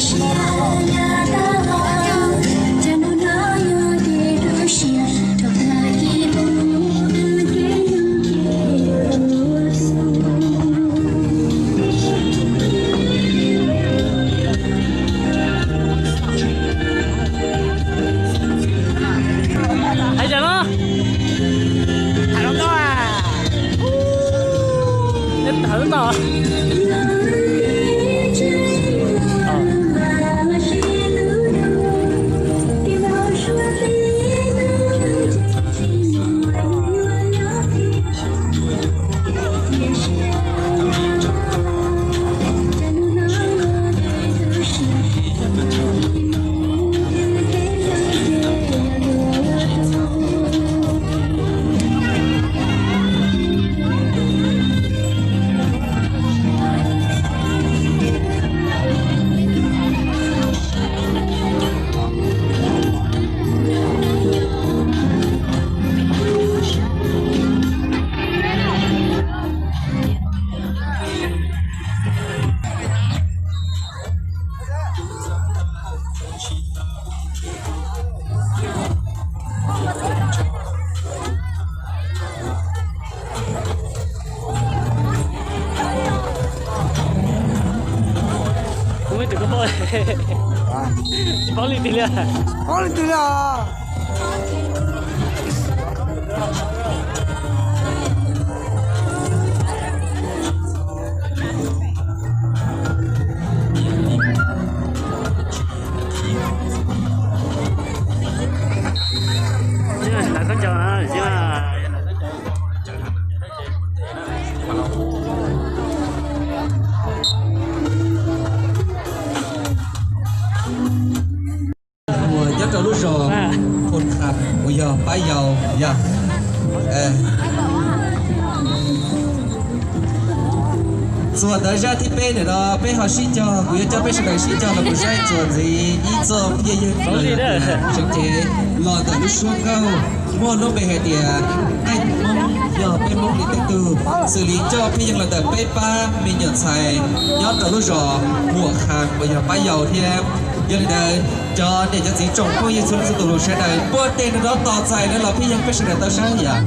Hais tias no, tham rau koj a, neb tham lub no. Kuv muaj ib tug koj paub, tsis paub leej twg li. Paub leej twg li os? Uas nyob rau lub zos Phoo Kham uas yog pab yau yog. Txuas ntawm zaj thib peb ntawm no peb ho sib cog, kuv yuav coj peb sawv daws sib cog los mus saib txuas ntxiv ib txoj phooj ywg tseem cev los ntawm lub suab nkauj muaj lub npe hais tias Neej Hmoob yog peb Hmoob li tej tug, xws li coj phooj ywg los ntawm peb pab me nyuam ntxhais nyob rau lub zos Huam Kham uas yog pab yau thiab. Yog li ntawd cov niam cov txiv tsoom phooj ywg txhua leej txhua tus sawv daws puag tej no rov tos txais lawv los phooj ywg peb sawv daws tau saib yom.